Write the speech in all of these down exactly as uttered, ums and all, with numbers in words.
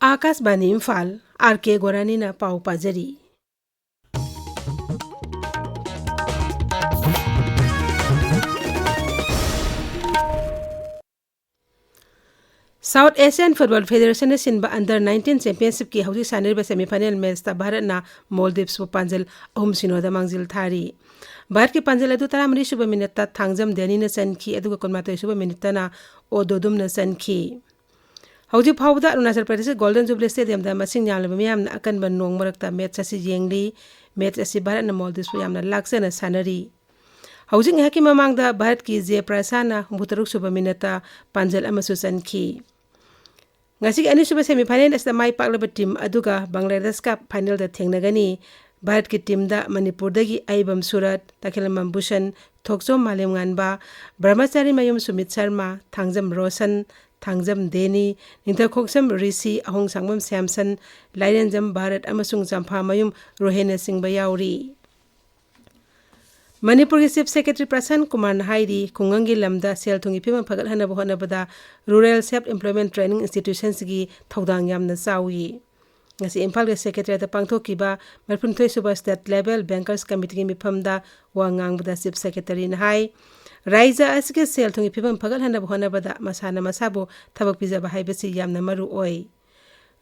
ꯑꯥꯀꯥꯁꯕꯥꯅꯤ Imphal, R ꯀꯦ ꯒꯣꯔꯥꯅꯤꯅ ꯄꯥꯎ ꯄꯥꯖꯔꯤ꯫ South Asian Football Federation ꯅ ꯁꯤꯟꯕ Under nineteen Championship ꯀꯤ ꯍꯧꯖꯤꯛ ꯁꯥꯟꯅꯔꯤꯕ semi final match ꯇ ꯚꯥꯔꯠꯅ ꯃꯣꯜꯗꯤꯚꯁꯄꯨ ꯄꯥꯟꯖꯜ ꯑꯍꯨꯝ ꯁꯤꯅꯣꯗ ꯃꯥꯡꯖꯤꯜ ꯊꯥꯔꯤ꯫ ꯚꯥꯔꯠꯀꯤ ꯄꯥꯟꯖꯜ ꯑꯗꯨ ꯇꯔꯥꯃꯔꯤ ꯁꯨꯕ minute ꯇ ꯊꯥꯡꯖꯝ ꯗꯦꯅꯤꯅ ꯆꯟꯈꯤ, ꯑꯗꯨꯒ ꯀꯨꯟꯃꯥꯊꯣꯏ ꯁꯨꯕ minute ꯇꯅ ꯑꯣꯗꯣꯗꯨꯝꯅ ꯆꯟꯈꯤ꯫ ꯍꯧꯖꯤꯛ ꯐꯥꯎꯕꯗ ꯑꯔꯨꯅꯥꯆꯜ ꯄ꯭ꯔꯗꯦꯁꯀꯤ Golden Jubilee Stadium ꯗ ꯃꯁꯤꯡ ꯌꯥꯝꯂꯕ ꯃꯤꯌꯥꯝꯅ ꯑꯀꯟꯕ ꯅꯣꯡ ꯃꯔꯛꯇ match ꯑꯁꯤ ꯌꯦꯡꯂꯤ꯫ Match ꯑꯁꯤ ꯚꯥꯔꯠꯅ ꯃꯣꯜꯗꯤꯚꯁꯄꯨ ꯌꯥꯝꯅ ꯂꯥꯛꯆꯅ ꯁꯥꯟꯅꯔꯤ꯫ ꯍꯧꯖꯤꯛ ꯉꯥꯏꯍꯥꯛꯀꯤ ꯃꯃꯥꯡꯗ ꯚꯥꯔꯠꯀꯤ ꯖꯦ ꯄ꯭ꯔꯁꯥꯟꯅ ꯍꯨꯝꯐꯨꯇꯔꯨꯛ ꯁꯨꯕ minute ꯇ ꯄꯥꯟꯖꯜ ꯑꯃꯁꯨ ꯆꯟꯈꯤ꯫ ꯉꯁꯤꯒꯤ ꯑꯅꯤꯁꯨꯕ semi final ꯑꯁꯤꯗ ꯃꯥꯏ ꯄꯥꯛꯂꯕ team ꯑꯗꯨꯒ ꯕꯪꯒ꯭ꯂꯥꯗꯦꯁꯀ final ꯗ ꯊꯦꯡꯅꯒꯅꯤ꯫ ꯚꯥꯔꯠꯀꯤ team ꯗ ꯃꯅꯤꯄꯨꯔꯗꯒꯤ ꯑꯏꯕꯝ ꯁꯨꯔꯠ, ꯇꯈꯦꯂꯝꯕꯝ ꯚꯨꯁꯟ, ꯊꯣꯛꯆꯣꯝ ꯃꯥꯂꯦꯝꯉꯥꯟꯕ, ꯕ꯭ꯔꯍꯃꯆꯥꯔꯤ ꯃꯌꯨꯝ ꯁꯨꯃꯤꯠ ꯁꯔꯃ, ꯊꯥꯡꯖꯝ ꯔꯣꯁꯟ, ꯊꯥꯡꯖꯝ ꯗꯦꯅꯤ, ꯅꯤꯡꯊꯧꯈꯣꯛꯁꯝ ꯔꯤꯁꯤ, ꯑꯍꯣꯡꯁꯥꯡꯕꯝ ꯁ꯭ꯌꯥꯝꯁꯟ, ꯂꯥꯏꯔꯦꯟꯖꯝ ꯚꯥꯔꯠ ꯑꯃꯁꯨꯡ ꯆꯝꯐꯥꯃꯌꯨꯝ ꯔꯣꯍꯦꯟꯅꯆꯤꯡꯕ ꯌꯥꯎꯔꯤ꯫ ꯃꯅꯤꯄꯨꯔꯒꯤ Chief Secretary ꯄ꯭ꯔꯁꯥꯟ ꯀꯨꯃꯥꯔꯅ ꯍꯥꯏꯔꯤ, ꯈꯨꯡꯒꯪꯒꯤ ꯂꯝꯗ ꯁꯦꯜ ꯊꯨꯝꯒꯤ ꯐꯤꯕꯝ ꯐꯒꯠꯍꯟꯅꯕ ꯍꯣꯠꯅꯕꯗ Rural Self Employment Training Institutions ꯀꯤ ꯊꯧꯗꯥꯡ ꯌꯥꯝꯅ ꯆꯥꯎꯏ꯫ ꯉꯁꯤ ꯏꯝꯐꯥꯜꯒꯤ Secretariat ꯇ ꯄꯥꯡꯊꯣꯛꯈꯤꯕ ꯃꯔꯤꯐꯨꯅꯤꯊꯣꯏ ꯁꯨꯕ State Level Bankers Committee ꯒꯤ ꯃꯤꯐꯝꯗ ꯋꯥ ꯉꯥꯡꯕꯗ Chief Secretary ꯅ ꯍꯥꯏ, ꯔꯥꯏꯖ ꯑꯁꯤꯒꯤ ꯁꯦꯜ ꯊꯨꯝꯒꯤ ꯐꯤꯕꯝ ꯐꯒꯠꯍꯟꯅꯕ ꯍꯣꯠꯅꯕꯗ ꯃꯁꯥꯅ ꯃꯁꯥꯕꯨ ꯊꯕꯛ ꯄꯤꯖꯕ ꯍꯥꯏꯕꯁꯤ ꯌꯥꯝꯅ ꯃꯔꯨ ꯑꯣꯏ꯫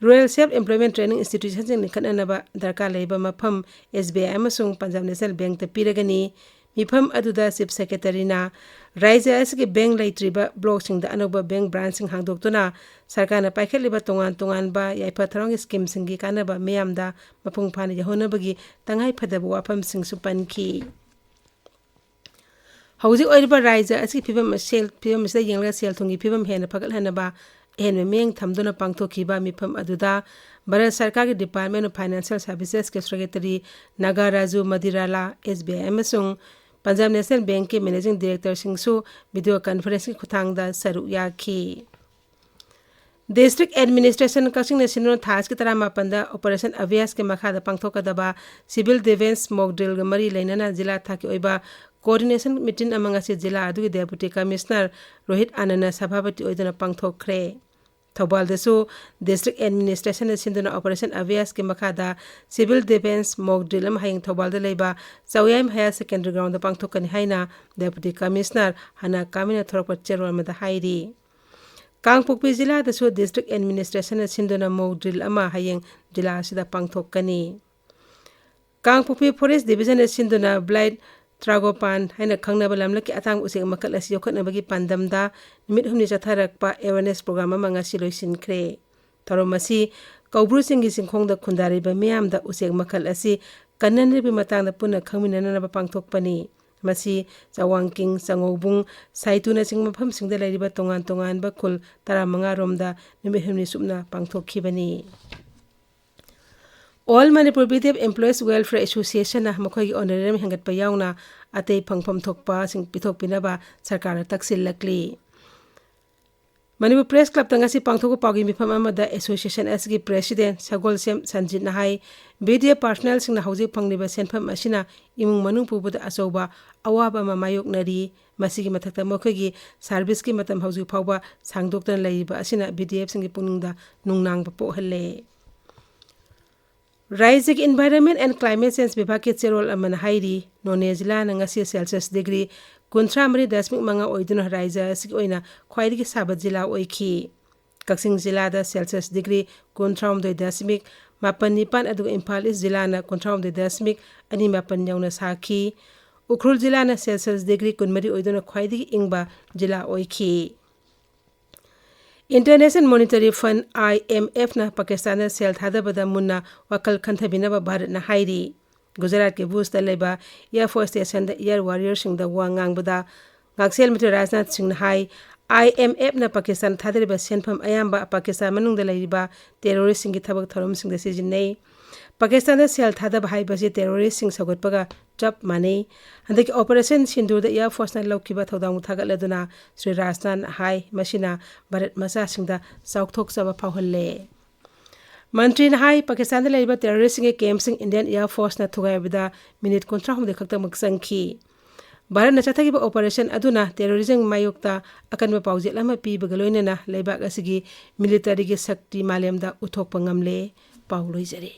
Rural Self Employment Training Institutions ꯁꯤꯡ ꯂꯤꯡꯈꯠꯅꯅꯕ ꯗꯔꯀꯥꯔ ꯂꯩꯕ ꯃꯐꯝ S B I ꯑꯃꯁꯨꯡ Punjab National Bank ꯇ ꯄꯤꯔꯒꯅꯤ꯫ ꯃꯤꯐꯝ ꯑꯗꯨꯗ Chief Secretary ꯅ ꯔꯥꯏꯖ ꯑꯁꯤꯒꯤ bank ꯂꯩꯇ꯭ꯔꯤꯕ block ꯁꯤꯡꯗ ꯑꯅꯧꯕ bank branch ꯁꯤꯡ ꯍꯥꯡꯗꯣꯛꯇꯨꯅ ꯁꯔꯀꯥꯔꯅ ꯄꯥꯏꯈꯠꯂꯤꯕ ꯇꯣꯉꯥꯟ ꯇꯣꯉꯥꯟꯕ ꯌꯥꯏꯐ ꯊꯧꯔꯥꯡꯒꯤ scheme ꯁꯤꯡꯒꯤ ꯀꯥꯟꯅꯕ ꯃꯤꯌꯥꯝꯗ ꯃꯄꯨꯡ ꯐꯥꯅ ꯌꯧꯍꯟꯅꯕꯒꯤ ꯇꯉꯥꯏ ꯐꯗꯕ ꯋꯥꯐꯝꯁꯤꯡꯁꯨ ꯄꯟꯈꯤ꯫ ꯍꯧꯖꯤꯛ ꯑꯣꯏꯔꯤꯕ ꯔꯥꯏꯖ ꯑꯁꯤꯒꯤ ꯐꯤꯕꯝ, ꯁꯦꯜ ꯐꯤꯕꯝ ꯑꯁꯤꯗ ꯌꯦꯡꯂꯒ ꯁꯦꯜ ꯊꯨꯝꯒꯤ ꯐꯤꯕꯝ ꯍꯦꯟꯅ ꯐꯒꯠꯍꯟꯅꯕ ꯑꯍꯦꯟꯕ ꯃꯤꯠꯌꯦꯡ ꯊꯝꯗꯨꯅ ꯄꯥꯡꯊꯣꯛꯈꯤꯕ ꯃꯤꯐꯝ ꯑꯗꯨꯗ ꯚꯥꯔꯠ ꯁꯔꯀꯥꯔꯒꯤ Department of Financial Services ꯀꯤ Secretary ꯅꯥꯒꯥꯔꯥꯖꯨ ꯃꯗꯤꯔꯥꯂꯥ, S B I ꯑꯃꯁꯨꯡ Punjab National Bank ꯀꯤ Managing Director ꯁꯤꯡꯁꯨ video conference ꯀꯤ ꯈꯨꯠꯊꯥꯡꯗ ꯁꯔꯨꯛ ꯌꯥꯈꯤ꯫ District Administration ꯀꯛꯆꯤꯡꯅ ꯁꯤꯟꯗꯨꯅ ꯊꯥ ꯑꯁꯤꯒꯤ ꯇꯔꯥꯃꯥꯄꯟꯗ Operation ꯑꯚ꯭ꯌꯥꯁꯀꯤ ꯃꯈꯥꯗ ꯄꯥꯡꯊꯣꯛꯀꯗꯕ Civil Defence Mock Drill ꯒ ꯃꯔꯤ ꯂꯩꯅꯅ ꯖꯤꯂꯥ ꯊꯥꯛꯀꯤ ꯑꯣꯏꯕ coordination meeting ꯑꯃ ꯉꯁꯤ ꯖꯤꯂꯥ ꯑꯗꯨꯒꯤ Deputy Commissioner ꯔꯣꯍꯤꯠ ꯑꯥꯅꯟꯗꯅ ꯁꯚꯥꯄꯇꯤ ꯑꯣꯏꯗꯨꯅ ꯄꯥꯡꯊꯣꯛꯈ꯭ꯔꯦ꯫ ꯊꯧꯕꯥꯜꯗꯁꯨ ꯗꯤꯁꯇ꯭ꯔꯤꯛ ꯑꯦꯗꯃꯤꯅꯤꯁꯇ꯭ꯔꯦꯁꯟꯅ ꯁꯤꯟꯗꯨꯅ ꯑꯣꯄꯔꯦꯁꯟ ꯑꯚꯤꯌꯥꯁꯀꯤ ꯃꯈꯥꯗ ꯁꯤꯚꯤꯜ ꯗꯤꯐꯦꯟꯁ ꯃꯣꯛ ꯗ꯭ꯔꯤꯜ ꯑꯃ ꯍꯌꯦꯡ ꯊꯧꯕꯥꯜꯗ ꯂꯩꯕ ꯆꯧꯌꯥꯏꯝ ꯍꯥꯌꯔ ꯁꯦꯀꯦꯟꯗꯔꯤ ꯒ꯭ꯔꯥꯎꯟꯗ ꯄꯥꯡꯊꯣꯛꯀꯅꯤ ꯍꯥꯏꯅ ꯗꯦꯄꯨꯇꯤ ꯀꯃꯤꯁꯅꯔ ꯍꯅꯥ ꯀꯥꯃꯤꯅ ꯊꯣꯔꯛꯄ ꯆꯦꯔꯣꯜ ꯑꯃꯗ ꯍꯥꯏꯔꯤ꯫ ꯀꯥꯡꯄꯣꯛꯄꯤ ꯖꯤꯂꯥꯗꯁꯨ ꯗꯤꯁꯇ꯭ꯔꯤꯛ ꯑꯦꯗꯃꯤꯅꯤꯁꯇ꯭ꯔꯦꯁꯟꯅ ꯁꯤꯟꯗꯨꯅ ꯃꯣꯛ ꯗ꯭ꯔꯤꯜ ꯑꯃ ꯍꯌꯦꯡ ꯖꯤꯂꯥ ꯑꯁꯤꯗ ꯄꯥꯡꯊꯣꯛꯀꯅꯤ꯫ ꯀꯥꯡꯄꯣꯛꯄꯤ ꯐꯣꯔꯦꯁ ꯗꯤꯕꯤꯖꯟꯅ ꯁꯤꯟꯗꯨꯅ ꯕ꯭ꯂꯥꯏꯠ ꯇ꯭ꯔꯥꯒꯣꯄꯥꯟ ꯍꯥꯏꯅ ꯈꯪꯅꯕ ꯂꯝꯂꯛꯀꯤ ꯑꯇꯥꯡꯕ ꯎꯆꯦꯛ ꯃꯈꯜ ꯑꯁꯤ ꯌꯣꯛꯈꯠꯅꯕꯒꯤ ꯄꯥꯟꯗꯝꯗ ꯅꯨꯃꯤꯠ ꯍꯨꯝꯅꯤ ꯆꯠꯊꯔꯛꯄ ꯑꯦꯋꯦꯔꯅꯦꯁ ꯄ꯭ꯔꯣꯒ꯭ꯔꯥꯝ ꯑꯃ ꯉꯁꯤ ꯂꯣꯏꯁꯤꯟꯈ꯭ꯔꯦ꯫ ꯊꯧꯔꯝ ꯑꯁꯤ ꯀꯧꯕ꯭ꯔꯨ ꯆꯤꯡꯒꯤ ꯆꯤꯡꯈꯣꯡꯗ ꯈꯨꯟꯗꯥꯔꯤꯕ ꯃꯤꯌꯥꯝꯗ ꯎꯆꯦꯛ ꯃꯈꯜ ꯑꯁꯤ ꯀꯟꯅꯅꯕꯒꯤ ꯃꯇꯥꯡꯗ ꯄꯨꯟꯅ ꯈꯪꯃꯤꯟꯅꯅꯕ ꯄꯥꯡꯊꯣꯛꯄꯅꯤ꯫ ꯃꯁꯤ ꯆꯋꯥꯡꯀꯤꯡ, ꯆꯉꯧꯕꯨꯡ, ꯁꯥꯏꯇꯨꯅꯆꯤꯡꯕ ꯃꯐꯝꯁꯤꯡꯗ ꯂꯩꯔꯤꯕ ꯇꯣꯉꯥꯟ ꯇꯣꯉꯥꯟꯕ ꯈꯨꯜ ꯇꯔꯥꯃꯉꯥ ꯔꯣꯝꯗ ꯅꯨꯃꯤꯠ ꯍꯨꯝꯅꯤ ꯆꯨꯞꯅ ꯄꯥꯡꯊꯣꯛꯈꯤꯕꯅꯤ꯫ All Manipur B D F Employees Welfare Associationꯅ ꯃꯈꯣꯏꯒꯤ ꯑꯣꯅꯔꯦꯔꯤꯌꯝ ꯍꯦꯟꯒꯠꯄ ꯌꯥꯎꯅ ꯑꯇꯩ ꯐꯪꯐꯝ ꯊꯣꯛꯄꯁꯤꯡ ꯄꯤꯊꯣꯛꯄꯤꯅꯕ ꯁꯔꯀꯥꯔꯗ ꯇꯛꯁꯤꯜꯂꯛꯂꯤ꯫ ꯃꯅꯤꯄꯨꯔ ꯄ꯭ꯔꯦꯁ ꯀ꯭ꯂꯕꯇ ꯉꯁꯤ ꯄꯥꯡꯊꯣꯛꯄ ꯄꯥꯎꯒꯤ ꯃꯤꯐꯝ ꯑꯃꯗ ꯑꯦꯁꯣꯁꯤꯌꯦꯁꯟ ꯑꯁꯤꯒꯤ ꯄ꯭ꯔꯦꯁꯤꯗꯦꯟ ꯁꯒꯣꯜꯁꯦꯝ ꯁꯟꯖꯤꯠꯅ ꯍꯥꯏ, B D F ꯄꯥꯔꯁꯣꯅꯦꯜꯁꯤꯡꯅ ꯍꯧꯖꯤꯛ ꯐꯪꯂꯤꯕ ꯁꯦꯟꯐꯝ ꯑꯁꯤꯅ ꯏꯃꯨꯡ ꯃꯅꯨꯡ ꯄꯨꯕꯗ ꯑꯆꯧꯕ ꯑꯋꯥꯕ ꯑꯃ ꯃꯥꯌꯣꯛꯅꯔꯤ꯫ ꯃꯁꯤꯒꯤ ꯃꯊꯛꯇ ꯃꯈꯣꯏꯒꯤ ꯁꯥꯔꯚꯤꯁꯀꯤ ꯃꯇꯝ ꯍꯧꯖꯤꯛ ꯐꯥꯎꯕ ꯁꯥꯡꯗꯣꯛꯇꯅ ꯂꯩꯔꯤꯕ ꯑꯁꯤꯅ B D Fꯁꯤꯡꯒꯤ ꯄꯨꯛꯅꯤꯡꯗ ꯅꯨꯡꯅꯥꯡꯕ ꯄꯣꯛꯍꯜꯂꯦ꯫ ꯔꯥꯏꯖ꯭ꯌꯒꯤ Environment and Climate Change ꯕꯤꯚꯥꯒꯀꯤ ꯆꯦꯔꯣꯜ ꯑꯃꯅ ꯍꯥꯏꯔꯤ, ꯅꯣꯅꯦ ꯖꯤꯂꯥꯅ ꯉꯁꯤ ꯁꯦꯜꯁꯤꯌꯁ ꯗꯤꯒ꯭ꯔꯤ ꯀꯨꯟꯊ꯭ꯔꯥ ꯃꯔꯤ ꯗꯁꯃꯤꯛ ꯃꯉꯥ ꯑꯣꯏꯗꯨꯅ ꯔꯥꯏꯖ꯭ꯌ ꯑꯁꯤꯒꯤ ꯑꯣꯏꯅ ꯈ꯭ꯋꯥꯏꯗꯒꯤ ꯁꯥꯕ ꯖꯤꯂꯥ ꯑꯣꯏꯈꯤ꯫ ꯀꯛꯆꯤꯡ ꯖꯤꯂꯥꯗ ꯁꯦꯜꯁꯤꯌꯁ ꯗꯤꯒ꯭ꯔꯤ ꯀꯨꯟꯊ꯭ꯔꯥꯍꯨꯝꯗꯣꯏ ꯗꯁꯃꯤꯛ ꯃꯥꯄꯟ ꯅꯤꯄꯥꯟ, ꯑꯗꯨꯒ ꯏꯝꯐꯥꯜ ꯏꯁ ꯖꯤꯂꯥꯅ ꯀꯨꯟꯊ꯭ꯔꯥꯍꯨꯝꯗꯣꯏ ꯗꯁꯃꯤꯛ ꯑꯅꯤ ꯃꯥꯄꯟ ꯌꯧꯅ ꯁꯥꯈꯤ꯫ ꯎꯈ꯭ꯔꯨꯜ ꯖꯤꯂꯥꯅ ꯁꯦꯜꯁꯤꯌꯁ ꯗꯤꯒ꯭ꯔꯤ ꯀꯨꯟꯃꯔꯤ ꯑꯣꯏꯗꯨꯅ ꯈ꯭ꯋꯥꯏꯗꯒꯤ ꯏꯪꯕ ꯖꯤꯂꯥ ꯑꯣꯏꯈꯤ꯫ International Monetary Fund, IMFꯅ ꯄꯥꯀꯤꯁꯇꯥꯟꯗ ꯁꯦꯜ ꯊꯥꯗꯕꯗ ꯃꯨꯟꯅ ꯋꯥꯈꯜ ꯈꯟꯊꯕꯤꯅꯕ ꯚꯥꯔꯠꯅ ꯍꯥꯏꯔꯤ꯫ ꯒꯨꯖꯔꯥꯠꯀꯤ ꯚꯨꯖꯇ ꯂꯩꯕ Air Force Stationꯗ Air Warriorꯁꯤꯡꯗ ꯋꯥ ꯉꯥꯡꯕꯗ ꯉꯥꯛꯁꯦꯜ ꯃꯟꯇ꯭ꯔꯤ ꯔꯥꯖꯅꯥꯊ ꯁꯤꯡꯅ ꯍꯥꯏ, IMFꯅ ꯄꯥꯀꯤꯁꯇꯥꯟ ꯊꯥꯗꯔꯤꯕ ꯁꯦꯟꯐꯝ ꯑꯌꯥꯝꯕ ꯄꯥꯀꯤꯁꯇꯥꯟ ꯃꯅꯨꯡꯗ ꯂꯩꯔꯤꯕ ꯇꯦꯔꯣꯔꯤꯁ꯭ꯇꯁꯤꯡꯒꯤ ꯊꯕꯛ ꯊꯧꯔꯝꯁꯤꯡꯗ ꯁꯤꯖꯤꯟꯅꯩ꯫ ꯄꯥꯀꯤꯁꯇꯥꯟꯗ ꯁꯦꯜ ꯊꯥꯗꯕ ꯍꯥꯏꯕꯁꯤ ꯇꯦꯔꯣꯔꯤꯁ꯭ꯇꯁꯤꯡ ꯁꯧꯒꯠꯄꯒ ꯆꯞ ꯃꯥꯟꯅꯩ꯫ ꯍꯟꯗꯛꯀꯤ ꯑꯣꯄꯔꯦꯁꯟ ꯁꯤꯟꯗꯨꯔꯗ Air Forceꯅ ꯂꯧꯈꯤꯕ ꯊꯧꯗꯥꯡꯕꯨ ꯊꯥꯒꯠꯂꯗꯨꯅ ꯁ꯭ꯔꯤ ꯔꯥꯖꯅꯥꯊꯅ ꯍꯥꯏ, ꯃꯁꯤꯅ ꯚꯥꯔꯠ ꯃꯆꯥꯁꯤꯡꯗ ꯆꯥꯎꯊꯣꯛꯆꯕ ꯐꯥꯎꯍꯜꯂꯦ꯫ ꯃꯟꯇ꯭ꯔꯤꯅ ꯍꯥꯏ, ꯄꯥꯀꯤꯁꯇꯥꯟꯗ ꯂꯩꯔꯤꯕ ꯇꯦꯔꯣꯔꯤꯁ꯭ꯇꯁꯤꯡꯒꯤ ꯀꯦꯝꯞꯁꯤꯡ Indian Air Forceꯅ ꯊꯨꯒꯥꯏꯕꯗ ꯃꯤꯅꯤꯠ ꯀꯨꯟꯊ꯭ꯔꯥꯍꯨꯝꯗꯣꯏ ꯈꯛꯇꯃꯛ ꯆꯪꯈꯤ꯫ ꯚꯥꯔꯠꯅ ꯆꯠꯊꯈꯤꯕ operation ꯑꯗꯨꯅ terrorism ꯃꯥꯌꯣꯛꯇ ꯑꯀꯟꯕ ꯄꯥꯎꯖꯦꯜ ꯑꯃ ꯄꯤꯕꯒ ꯂꯣꯏꯅꯅ ꯂꯩꯕꯥꯛ ꯑꯁꯤꯒꯤ militaryꯒꯤ ꯁꯛꯇꯤ ꯃꯥꯂꯦꯝꯗ ꯎꯠꯊꯣꯛꯄ ꯉꯝꯂꯦ꯫ ꯄꯥꯎ ꯂꯣꯏꯖꯔꯦ꯫